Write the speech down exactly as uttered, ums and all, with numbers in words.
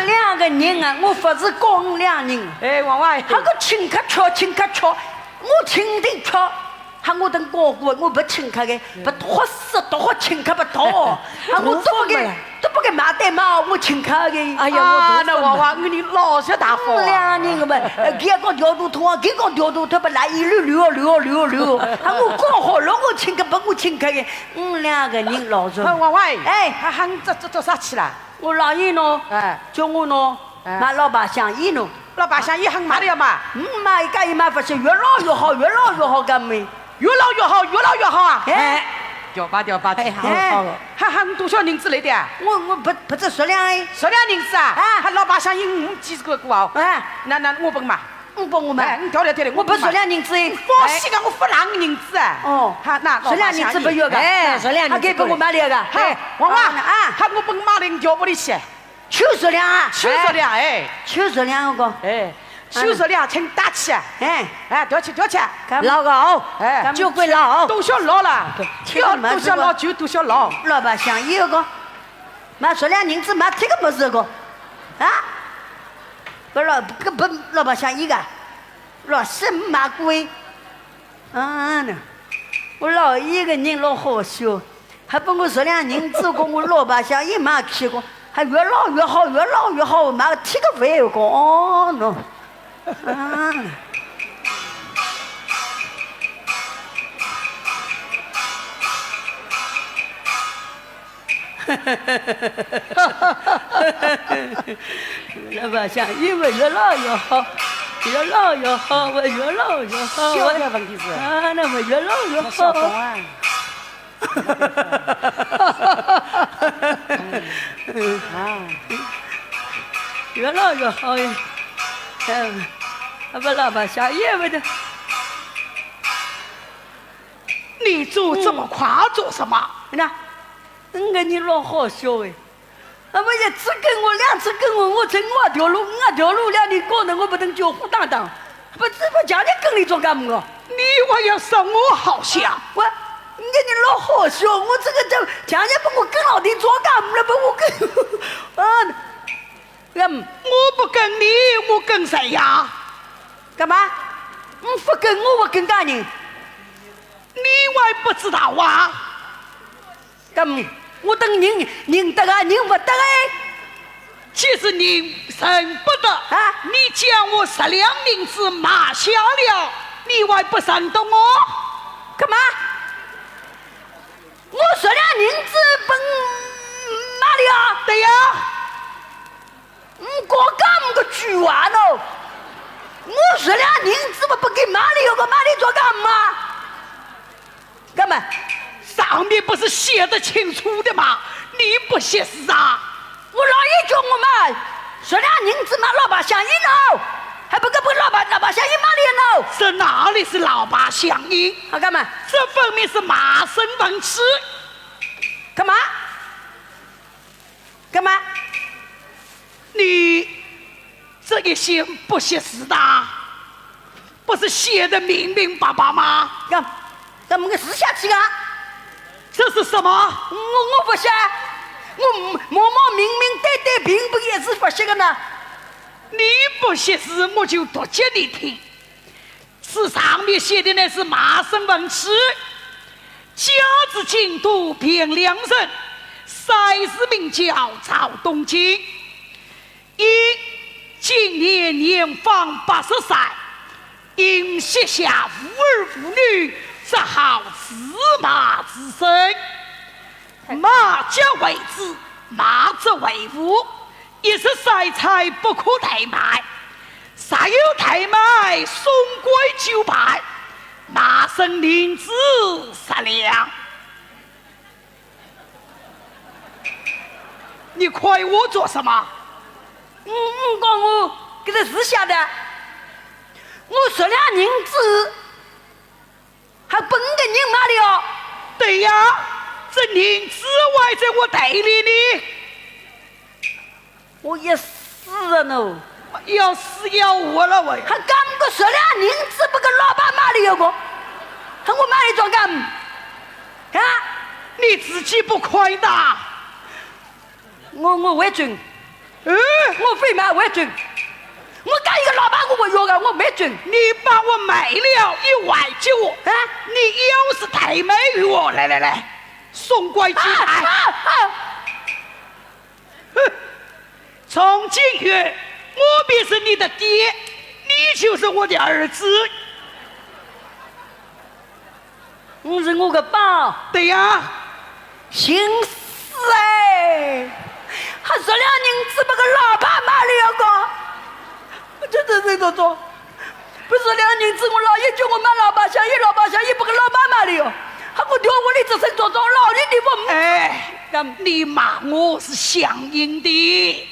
两个人啊，我勿是讲两人。哎，王华。还个请客吃，请客吃，我请的吃，还我等讲过，我勿请客的，勿多说多请客勿多，还我都不给，都不给买单嘛，我请客的。哎呀，我啊，那王华，我你老实大方啊。两人个嘛，呃，搿个调度头啊，搿个调度头，把来一溜溜溜溜溜，还我讲好了，我请客，不我请客的，嗯，两个人老实。王华，哎，还喊这这做啥去了？ 我老爷喏，哎，叫我喏，哎，买老白相烟喏。老白相烟还卖了嘛？嗯，买一家一买，发现越老越好，越老越好，干么？越老越好，越老越好啊！哎，调吧调吧，哎，好好。还还多少银子来的啊？我我不不止十两哎。十两银子啊？哎，还老白相烟五几十个个哦。哎，那那我不买。 你帮我买。哎，你调调调调，我不十两银子。我是讲我不拿银子啊。哦，哈，那十两银子不要个，哎，十两银子还给不我买了个。哎，王华啊，哈，我不买了，你调不里去。就十两啊，就十两，哎，就十两个，哎，就十两，请打起啊，哎，哎，调去调去，老高，哎，酒鬼老，都说老了，要都说老酒都说老，老白相一个，买十两银子买这个么子个，啊？ 搿老搿本老白相一个，老是买贵。啊呢，我老一个人老好笑，还拨我十两银子，讲我老白相一买去个，还越老越好，越老越好，买个贴个饭个，哦喏，啊。 老白相一嘛越老越好，越老越好，我越老越好，我啊，那么越老越好。小东啊。啊。越老越好哎。嗯，啊，不，老白相一嘛的。你做这么快做什么？那 嗯，搿人老好笑哎。那么一次跟我，两次跟我，我成我条路，我条路两人过呢，我不能叫虎当当，不这不家里跟你做干么？你还要说我好笑？我，搿人老好笑，我这个叫家里不我跟老弟做干么了，不我跟，啊，嗯，我不跟你，我跟谁呀？干嘛？你不跟我，我跟啥人？你还不知道啊？ 搿我等认，认得啊，认勿得哎。既是认，认不得，啊？你将我十两银子买下了，你还不认得我？干嘛？我十两银子拨买了啊？对呀。 你讲搿么个句话喏，我十两银子么不给买了，要个买了做干嘛？干嘛？上面不是写得清楚的吗？你不识字啊？我老爷叫我买，十两银子买老白相一喏，还不给拨老白，老白相一买了喏。这哪里是老白相一？啊，干嘛？这分明是卖身份契。干嘛？ 干嘛？你这一些不识字的，不是写得明明白白吗？呀，怎么个字写起啊？这是什么？我，我不写，我明明明明白白，并不也是不写的呢。你不识字，我就读给你听。 这上面写的乃是卖身份契，家住京都汴梁城，世世名叫赵东京。因今年年方八十岁，因膝下无儿无女，只好自卖自身。卖者为主，卖者为辅。 一日三餐不可怠慢，若有怠慢，送官究办，卖身银子十两。你看我做什么？嗯，嗯，讲我搿个字写的，我十两银子 还拨个人买了？对呀，这银子还在我袋里呢。我要死了喏！要死要活了我呀！还讲个十两银子拨个老板买了个，还我买了做干？啊？你自己不看的？ 我，我回转。哎，我非卖为真，我干一个老板我不要个，我没真。你把我卖了一万九，啊？你要是太卖于我，来来来，送官祭台。啊啊啊！哼，从今以后，我便是你的爹，你就是我的儿子。你是我个爸？对呀。寻死哎！还十两银子拨个老板卖了个，我真是这种种。不是十两银子，我老爷叫我买老板香烟，老板香烟拨个老板卖了哟。还我掉屋里只身做庄，老爷你不……哎，那你骂我是相应的。